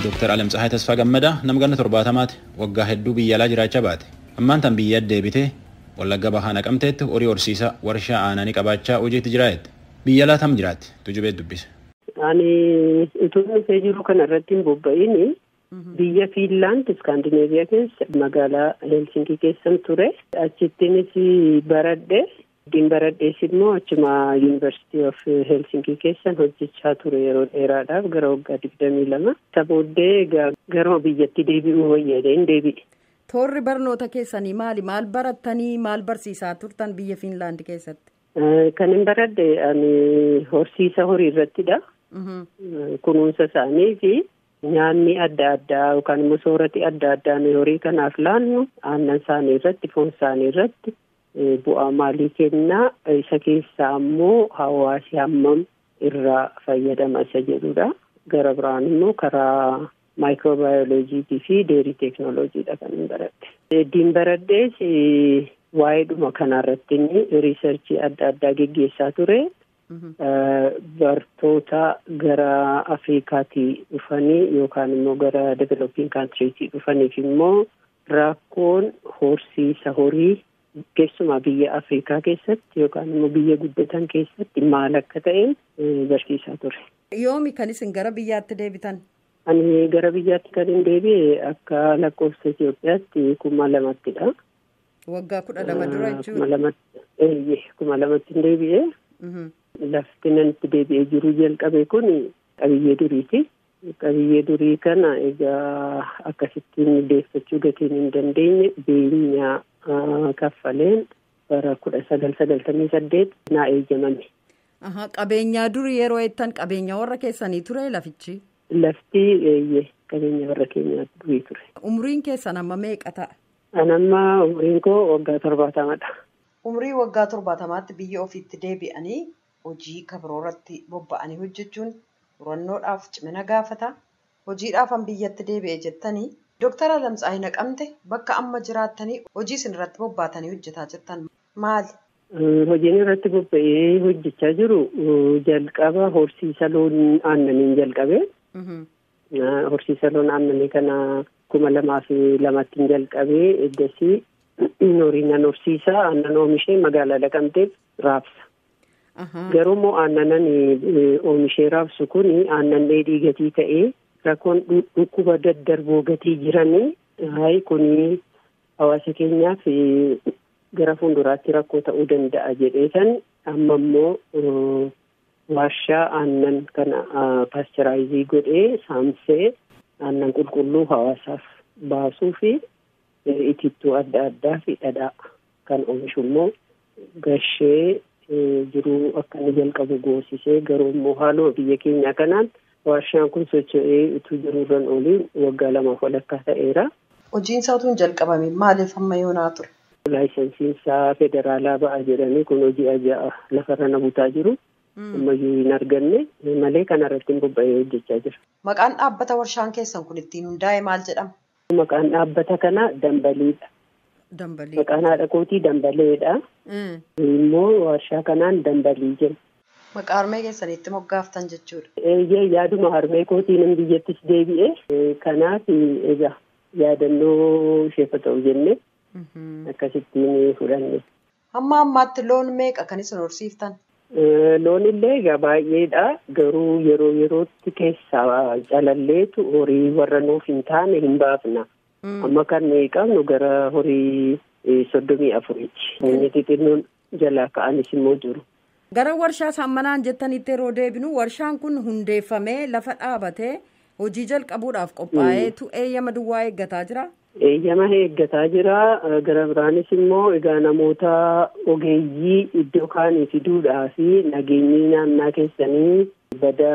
Dooktar Alamtsahaay Tasfaa Gammadaa nama ganna 70ti waggaa hedduu biyya alaa jiraachaa baate. Ammaan tan biyya deebitee Wallagga Bahaa Naqamteetti horii horsiisaa warshaa aananii qabaachaa hojiitti jiraate. Biyya alaa tam jiraatti? Tujubee dubbise. Ani utuu dhufee jiru kana irratti hin bobba'in biyya Fiinlaand Iskaandineeviyaa keessa magaalaa Helsinkii keessan ture. Achittiinis baradhe. Ittiin baradhees immoo achuma Yuunivarsiitii of Helsinkii keessan hojjechaa ture yeroo dheeraadhaaf gara waggaa 22. Isa booddee garuma biyyatti deebi'uu wayyaadheen deebi'e. Toorri barnoota keessanii maali? Maal barattanii maal barsiisaa turtan biyya Fiinlaand keessatti? Kan hin baradhe ani horsiisa horii irrattidha. Kunuunsa isaanii fi nyaanni adda addaa yookaan immoo soorati adda addaa nuyi horii kanaaf laannu aannan isaanii irratti, foon isaanii irratti bu'aa maalii kennaa, isa keessaa immoo hawaasi hammam irraa fayyadama isa jedhudha. Gara biraan immoo karaa maayikiroobaayoloojiitii fi deerii teeknooloojiidha kan hin baradhe. Ittiin baradhees waa'eedhuma kanarratti inni riisarchii adda addaa geggeessaa ture. Bartoota gara Afrikaatii dhufanii yookaan immoo gara developing countrytii dhufaniif immoo rakkoon horsiisa horii keessumaa biyya Afrikaa keessatti yookaan immoo biyya guddatan keessatti maal akka ta'e barsiisaa ture. Yoomi kan isin gara biyyaatti deebitan? Ani gara biyyaatti kan hin deebi'e akka lakkoofsa Itoophiyaatti 2000ttidha. Waggaa 12 dura jechuudha. 2000tti hin deebi'e. Lafti nan itti deebi'ee jiru jalqabe kun qabiyyee duriiti. Qabiyyee durii kana egaa akkasittiin deeffachuu gatiin hin dandeenye beenyaa kaffaleen bara 1998 naa eeyyamame. Qabeenyaa durii yeroo jettan qabeenya warra keessanii ture lafichi? Lafti qabeenya warra keenyaa durii ture. Umriin keessan amma meeqa ta'a? An amma umriin koo waggaa 70dha. Umrii waggaa 70tti biyya ofiitti deebi'anii hojii kabiroo irratti bobba'anii hojjechuun murannoodhaaf cimina gaafata. Hojiidhaaf an biyyatti deebi'e jettanii Dooktar Alamtsahaay Naqamte bakka amma jiraattanii hojii isin irratti bobbaatanii hojjetaa jirtan maali? Hojiin irratti bobba'ee hojjechaa jiru jalqaba horsiisa loon aannaniin jalqabe. Horsiisa loon aannanii kana 2002tti jalqabee eddasii horii nan horsiisa aannan oomishee magaalaa Naqamteef raabsa. Garuu immoo aannan oomishee raabsu kun aannan dheedhii gatii ta'ee rakkoon dhukkuba daddarboo gatii jiranii hayi kun hawaasa keenyaaf gara fuulduraatti rakkoo ta'uu danda'a jedheetan amma immoo warshaa aannan kana paasteraayizii godhee saamsee aannan qulqulluu hawaasaaf baasuu fi itittuu adda addaa fi dhadhaa kan oomishu immoo gashee jiruu akka inni jalqabu goosisee garuu immoo haaluma biyya keenyaa kanaan warshaan kun socho'ee utuu jiruurran oliin waggaa 2.5 ta'eera. Hojiin isaa utuu hin jalqabame maaliif amma yoonaa ture? Laayisensiin isaa federaalaa ba'a jedhanii kun hojii ajaa'a lafarra na butaa jiru. Ammayyuu hin arganne malee kanarratti hin bobba'ee hojjechaa jira. Maqaan dhaabbata warshaan keessan kun ittiin hundaa'e maal jedhama? Maqaan dhaabbata kanaa Dambaliidha. Dambalii. Maqaan haadha kootii Dambaleedha. Immoo warshaa kanaan Dambalii jenna. Maqaa harmee keessanitti moggaaftan jechuudha. Eeyyee yaaduma harmee kootiin hin biyyattis deebi'e. Kanaaf egaa yaadannoo isheef ta'u jenne akkasittiin fudhanne. Hamma ammaatti loon meeqa kan isin horsiiftan? Loon illee egaa baay'eedha. Garuu yeroo yerootti keessaa calalleetu horii warra nuuf hin taane hin baafna. Amma kan nuyi qabnu gara horii 34ti. Inni xixinnoon jalaa ka'anis immoo jiru. Gara warshaa saammanaan jettanitti yeroo deebinu warshaan kun hundeeffamee lafa dhaabatee hojii jalqabuudhaaf qophaa'eetu eeyyama duwwaa eeggataa jira. Eeyyama eeggataa jira. Gara biraanis immoo egaa namoota ogeeyyii iddoo kaanii fiduudhaa fi nageenyi naannaa keessanii bada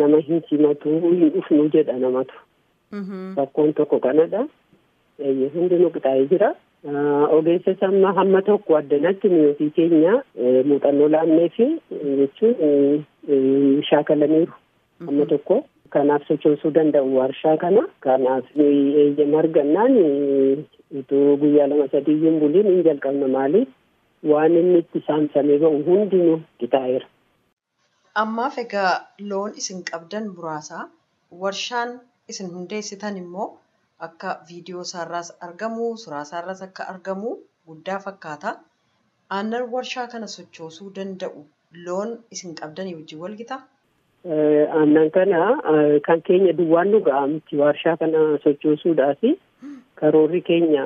nama hin simatu hin dhufnu jedha namatu. Rakkoon tokko kanadha. Hundinuu qixaa'ee jira. Ogeessa samma hamma tokko addanatti nuyi ofii keenya muuxannoo laannee fi jechuun shaakalaniiru hamma tokko. Kanaaf sochoosuu danda'u warshaa kana. Kanaaf nuyi eeyyama argannaan utuu guyyaa 2-3 hin buliin hin jalqabna maaliif Waan inni itti saamsamee ba'u hundinuu qixaa'eera. Ammaaf egaa loon isin qabdan muraasa, warshaan isin hundeessitan immoo akka viidiyoo isaarraas argamu, suuraa isaarraas akka argamu guddaa fakkaata. Aannan warshaa kana sochoosuu danda'u loon isin qabdanii wajjin wal gitaa? Aannan kana kan keenya duwwaan nu ga'a miti warshaa kana sochoosuudhaaf karoorri keenya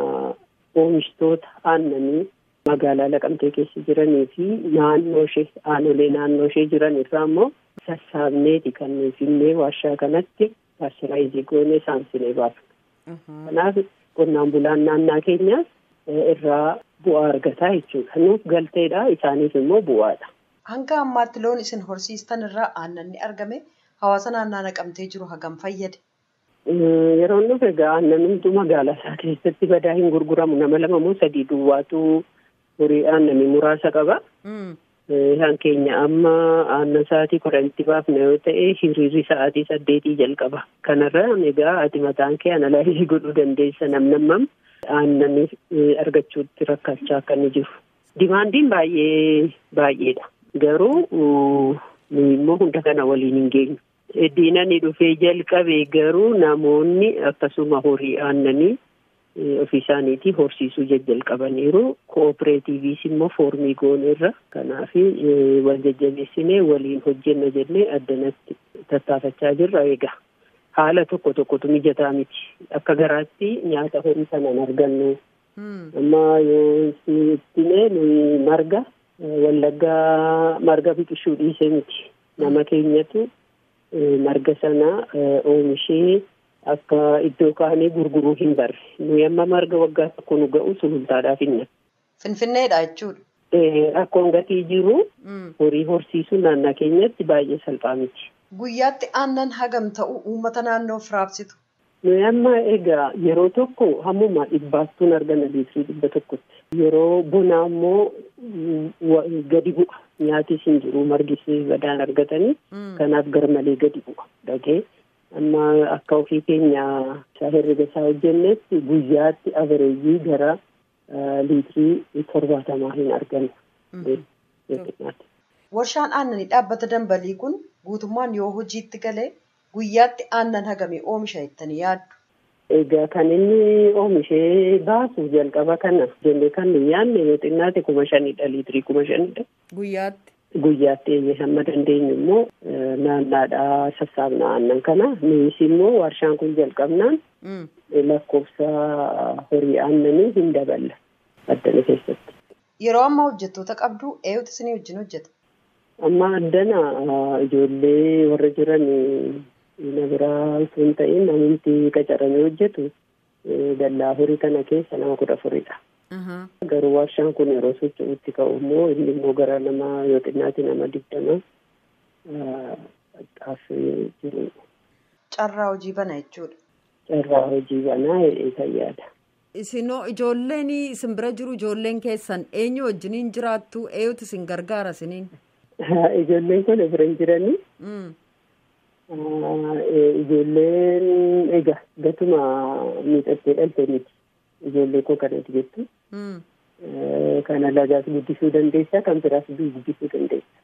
oomishtoota aannanii magaalaa Naqamtee keessa jiranii fi naannoo ishee aanolee naannoo ishee jiran irraa immoo sassaabneeti kan nuyi finnee warshaa kanatti paasteraayizii goonee saamsinee baafna. Kanaaf qonnaan bulaan naannaa keenyaas irraa bu'aa argataa jechuudha. Nuuf galteedha, isaaniif immoo bu'aadha. Hanga ammaatti loon isin horsiistan irraa aannanni argame hawaasa naannaa Naqamtee jiru hagam fayyade? Yeroo nuuf egaa aannan hunduu magaalaa isaa keessatti badaa hin gurguramu. Nama lama moo sadii duwwaatu horii aannanii muraasa qaba. Isaan keenya amma aannan sa'aatii 10tti baafna yoo ta'e hiriirri sa'aatii 8 jalqaba. Kanarra egaa ati mataan kee analaayizii godhuu dandeessa namnammam aannan argachuutti rakkachaa akka inni jiru. Dimaandiin baay'ee baay'eedha. Garuu nuyi immoo hunda kana waliin hin geenyu. Diinani dhufee jalqabe garuu namoonni akkasuma horii aannanii ofii isaaniitii horsiisuu jajjalqabaniiru. Kooperaatiiviis immoo foormii gooneerra. Kanaaf wal jajjabeessinee waliin hojjenna jennee addanatti tattaafachaa jirra. Egaa haala tokko tokkotu mijataa miti. Akka garaatti nyaata horii sanaan argannu. Amma yoo ittine nuyi marga Wallaggaa marga biqilchuu dhiisee miti. Nama keenyatu marga sana oomishee akka iddoo kaanii gurguruu hin barre. Nuyi amma marga waggaa tokko nu ga'u sulultaadhaaf hinna. Finfinneedha jechuudha. Rakkoon gatii jiru horii horsiisuu naannaa keenyatti baay'ee salphaa miti. Guyyaatti aannan hagam ta'u uummata naannoof raabsitu? Nuyi amma egaa yeroo tokko hammuma dhibbaattuun arganna liitirii 100tti. Yeroo bonaa immoo gadi bu'a. Nyaatis hin jiru, margis badaan argatanii. Kanaaf garmalee gadi bu'a. Dhagee amma akka ofii keenya herrega isaa hojjennetti guyyaatti avereejii gara liitirii 70 hin arganna. Warshaan aannanii dhaabbata dambalii kun guutummaan yoo hojiitti galee guyyaatti aannan hagamii oomisha jettanii yaaddu? Egaa kan inni oomishee baasu jalqaba kana jennee kan nuyi yaadne yoo xinnaate 5,000 liitirii 5,000. Guyyaatti? Guyyaatti eeyyee hamma dandeenyu immoo naannaadhaa sassaabna aannan kana. Nuyis immoo warshaan kun jalqabnaan lakkoofsa horii aannanii hin daballa addana keessatti. Yeroo ammaa hojjettoota qabdu eenyutu isinii wajjin hojjeta? Amma addana ijoollee warra jiran na biraa osoo hin ta'in namumti qacaramee hojjetu dallaa horii kana keessa nama 14dha. Garuu warshaan kun yeroo socho'utti ka'u immoo inni immoo gara nama yoo xinnaate nama 20 xaafee jiru. Carraa hojii bana jechuudha. Carraa hojii banaa jedhee yaada. Isinoo ijoolleen isin bira jiru ijoolleen keessan eenyu wajjiniin jiraattu eenyutu isin gargaara isiniin? Ijoolleen kun bira hin jiranii. Ijoolleen egaa gatuma miidhagdee dhalte miti. Ijoollee koo kanatti jettu. Kana lagaas guddisuu dandeessa, kan biraas guddisuu dandeessa.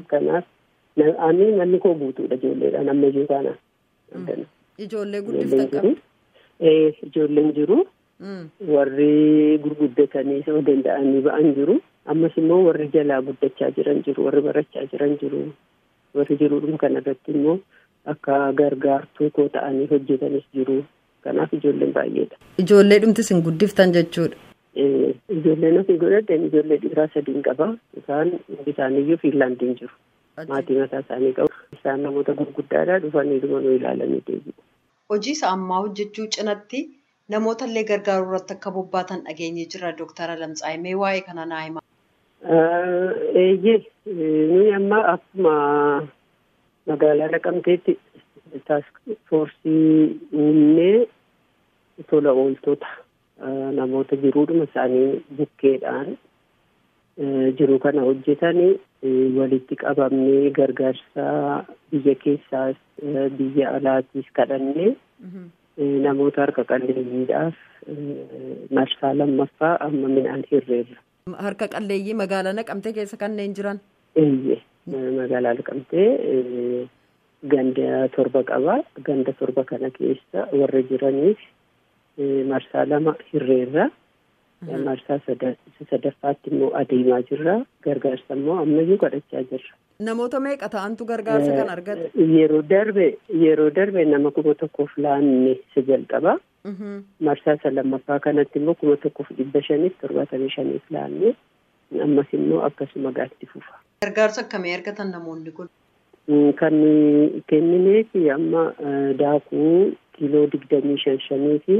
Kanaaf ani manni koo guutuudha ijoolleedhaan amma iyyuu kana. Ijoollee guddiftan qabdu? Ijoolleen jiru. Warri gurguddatanii of danda'anii ba'an jiru. Ammas immoo warri jalaa guddachaa jiran jiru, warri barachaa jiran jiru. Warri jiruudhuma kanarratti immoo akka gargaartuu koo ta'anii hojjetanis jiru. Kanaaf ijoolleen baay'eedha. Ijoollee dhumti isin guddiftan jechuudha. Ijoolleen ofii godhadheen ijoollee dhiiraa 3 qaba. Isaan isaaniiyyuu Fiinlaandiin jiru. Maatii mataa isaanii qabu. Isaan namoota gurguddaadha dhufanii dhuma nu ilaalanii deebi'u. Hojii isaa ammaa hojjechuu cinatti namoota illee gargaaruu irratti akka bobbaatan dhageenyee jira. Dooktar Alamtsaayii mee waa'ee kana naa himaa. Eeyyee nuyi amma akkuma magaalaa Naqamteetti taask foorsii uumnee tola ooltota namoota jiruudhuma isaanii bukkeedhaan jiru kana hojjetanii walitti qabamnee gargaarsa biyya keessaas biyya alaatiis kadhannee namoota harka qalleeyyiidhaaf marsaa lammaffaa amma midhaan hirreerra. Harka qalleeyyii magaalaa Naqamtee keessa kanneen jiran. Eeyyee, magaalaa Naqamtee ganda 7 qaba. Ganda 7 kana keessa warra jiraniif marsaa 2 hirreerra. Marsaa sadaffaatti immoo adeemaa jirra. Gargaarsa immoo ammayyuu kadhachaa jirra. Namoota meeqa ta'antu gargaarsa kan argate? Yeroo darbe nama 1000 laanne isa jalqaba. Marsaa isa lammaffaa kanatti immoo 1575 laanne, ammas immoo akkasuma gaatti fufa. Gargaarsa akkamii argatan namoonni kun? Kan kennineef amma daakuu kiiloo 25 fi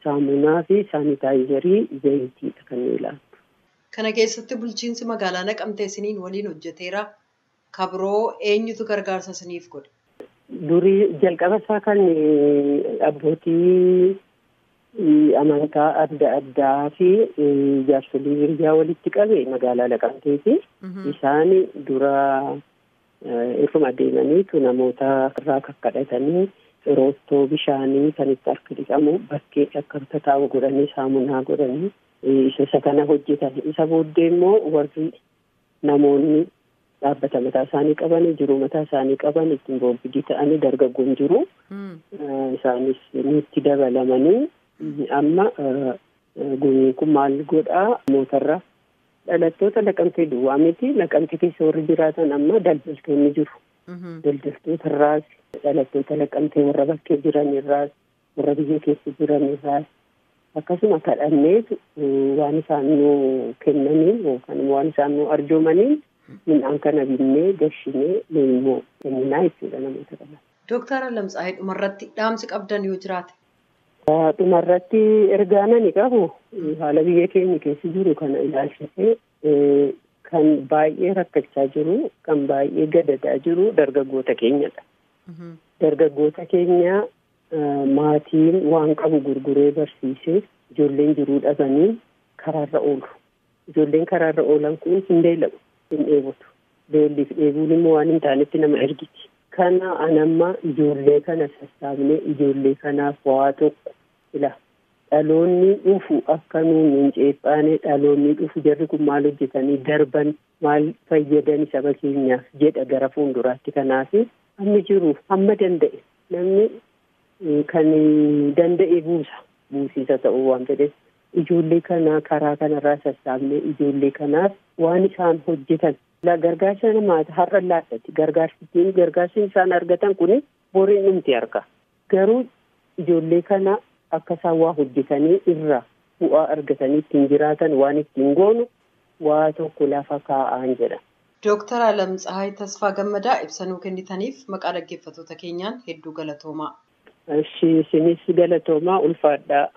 saamunaa fi saanitaayizarii zayitiidha kan nuyi laannu. Kana keessatti bulchiinsi magaalaa Naqamtee isiniin waliin hojjeteera. Kabiroo eenyutu gargaarsa isiniif godhe? Durii jalqaba isaa kan abbootii amantaa adda addaa fi jaarsolii biyyaa walitti qabe magaalaa Naqamteeti. Isaan dura irruma deemaniitu namoota irraa kakkadhatanii roottoo bishaanii kan itti harka dhiqamu bakkee akka tataa'u godhanii saamunaa godhanii isa kana hojjetan. Isa booddee immoo warri namoonni dhaabbata mataa isaanii qaban, jiruu mataa isaanii qaban, ittiin boobbidii ta'anii dargaggoon jiru. Isaanis nutti dabalamanii amma gumiin kun maal godhaa mootarra dhalattoota Naqamtee duwwaa miti. Naqamtee keessa warri jiraatan amma daldaltoonni jiru. Daldaltoota irraas, dhalattoota Naqamtee warra bakkee jiran irraas, warra biyya keessa jiran irraas akkasuma kadhanneetu waan isaan nu kennaniin yookaan waan isaan nu arjoomaniin midhaan kana binnee gashinee nu immoo kenninaa jechuudha namoota kana. Dooktar Alamtsaayii, dhumarratti dhaamsi qabdan yoo jiraate? Dhumarratti ergaa nani qabu haala biyya keenya keessa jiru kana ilaalchisee kan baay'ee rakkachaa jiru, kan baay'ee gadadaa jiru dargaggoota keenyadha. Dargaggoota keenya maatiin waan qabu gurguree barsiisee ijoolleen jiruu dhabanii karaarra oolu. Ijoolleen karaarra oolan kun hin beela'u, hin dheebotu. Beelliif dheebuun immoo waan hin taanetti nama ergiti. Kana anamma ijoollee kana sassaabnee ijoollee kanaaf waa tokko ila dhaloonni dhufu akka nuun hin ceephaane, dhaloonni dhufu jarri kun maal hojjetanii darban, maal fayyadan saba keenyaaf jedha gara fuulduraatti. Kanaaf hammi jiru hamma danda'e namni kan danda'e buusiisa ta'uu waan fedheef ijoollee kana karaa kanarraa sassaabnee ijoollee kanaaf waan isaan hojjetan gargaarsa namaa har'a laattati. Gargaarsi isaan argatan kun boriin dhumti harka. Garuu ijoollee kana akka isaan waa hojjetanii irraa bu'aa argatanii ittiin jiraatan waan ittiin goonu waa tokko lafa kaa'aan jedha. Dooktar Alamtsaayii Tasfaa Gammadaa, ibsa nuu kennitaniif maqaa dhaggeeffattoota keenyaan hedduu galatoomaa. Isinis galatoomaa, ulfaadhaa.